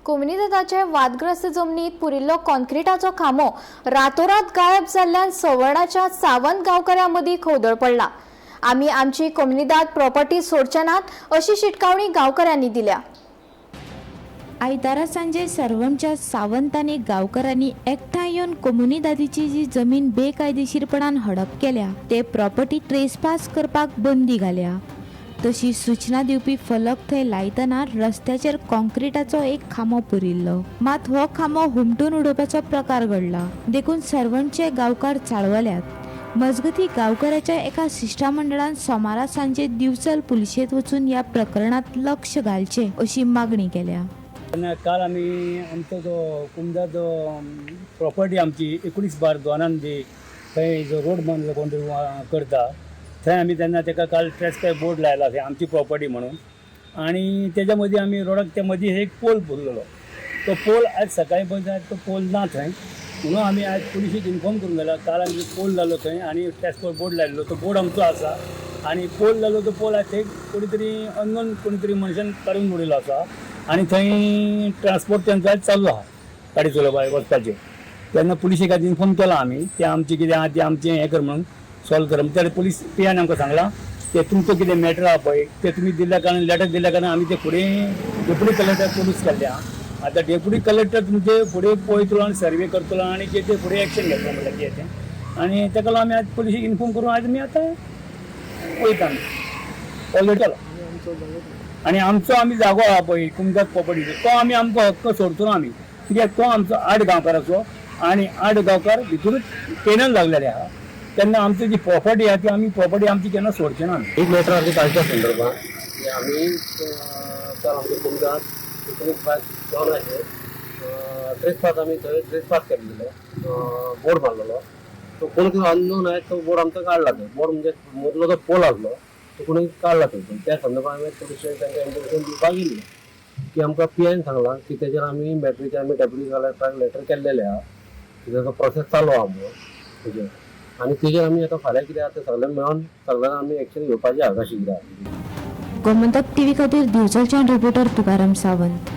कोमुनिदादाचे वादग्रस्त जमनीत पुरिल्लो कॉन्क्रिटाचो खांबो रातोरात गायब जाल्ल्यान सवर्णाच्या सावंत गांवकऱ्यां मदीं खवदळ पडला. आमी आमची कोमुनिदाद प्रॉपर्टी सोडचे नात अशी शिटकावणी गांवकऱ्यांनी दिल्या. आयतारा सांजे सर्वणच्या सावंत आनी गांवकारांनी एकठांय येवन कोमुनिदादीची जी जमीन बेकायदेशीरपणान हडप केल्या ते प्रॉपर्टी ट्रेसपास करपाक बंदी घाल्या. तशी सूचना दिवपी फलक थंय लायतना रस्त्याचेर कॉन्क्रिटाचो एक खांबो पुरिल्लो. मात हो खांबो हुमटून उडोवपाचो प्रकार घडला देखून सर्वणचे गांवकार चाळवल्यात. मजगती गांवकऱ्याच्या एका शिश्टमंडळान सोमारा सांजे दिवचल पुलिशेंत वचून ह्या प्रकरणात लक्ष घालचें अशी मागणी केल्या. तेन्ना काल आमी आमचो जो कुमदाद प्रॉपर्टी आमची 19/2 जी थंय जो रोड बांदलो कोण तरी करता थंय आमी तेन्ना ताका काल ट्रेसपॅस बोर्ड लायला थंय आमची प्रॉपर्टी म्हणून. आनी तेच्या मदीं आमी रोडाक त्या मदीं एक पोल पुरलेलो, तो पोल आज सकाळीं पळयता तो पोल ना थंय. म्हणून आमी आज पुलिशीक इन्फॉर्म करूंक जाल्या. काल आमी पोल जालो थंय आनी ट्रेसपॅस बोर्ड लायल्लो तो बोर्ड आमचो आसा आनी पोल जालो तो पोल आज थंय कोणी तरी अननोन कोणी तरी मनशान काडून उडयलो आसा आनी थंय ट्रान्सपोर्ट तेंचो आयज चालू आहा गाडी चलोवपा वचपाचें. तेन्ना पुलिशेक आज इन्फॉर्म केलां आमी ते आमचें कितें आहा तें आमचें हें कर म्हणून सॉल्व कर. त्या पुलीस पी आन आमकां सांगलां ते तुमचो कितें मॅटर आहा पळय ते तुमी दिल्ल्या कारणान लेटर दिल्ल्या कारणान आमी ते फुडें डेप्युटी कलेक्टर पोलीस केल्ले आहा. आतां डेप्युटी कलेक्टर तुमचे फुडें पळयतलो आनी सर्वे करतलो आनी कितें ते फुडें एक्शन घेतलो म्हणल्यार कितें तें. आनी तेका लागून आमी आज पुलिशेक इन्फॉर्म करून आज आमी आतां वयता आमी ऑलरेडी केलो. आनी आमचो आमी जागो आहा पळय कुमदाद प्रॉपर्टीचो तो आमी आमकां हक्क सोडचो ना आमी, कित्याक तो आमचो 8 गांवकाराचो आनी 8 गांवकार भितरूच पेनन लागलेले आहा. तेन्ना आमची जी प्रॉपर्टी आहा ती आमी प्रॉपर्टी आमची केन्ना सोडचे ना आमी. एक लेटर आमच्या तालच्या संदर्भात की आमी काल आमच्या कुमदात 19/2 ट्रेसपास आमी थंय ट्रेसपास केल्लेलो बोर्ड मारलेलो तो कोण कितें अननोन आहे तो बोर्ड आमचो काडला थंय. बोर्ड म्हणजे मदलो जो पोल आसलो तो कोणी काडला थंय. त्या संदर्भात आमी पुलिशेक तांकां इन्फॉर्मेशन दिवपाक येयल्ले की आमकां पी आयन सांगलां की तेजेर आमी मॅटरीचेर आमी डेप्युटी कलेक्टराक लेटर केल्लेले आहा, तेजो प्रोसेस चालू आहा म्हणून तेजेर. आनी तेजेर आमी आतां फाल्यां कितें आहा तें सगळें मेळोन सगळ्यांना आमी एक्शन घेवपाचें आहा कशें कितें आहा. गोमंतक टीव्ही खातीर दिवचलच्यान रिपोर्टर तुकाराम सावंत.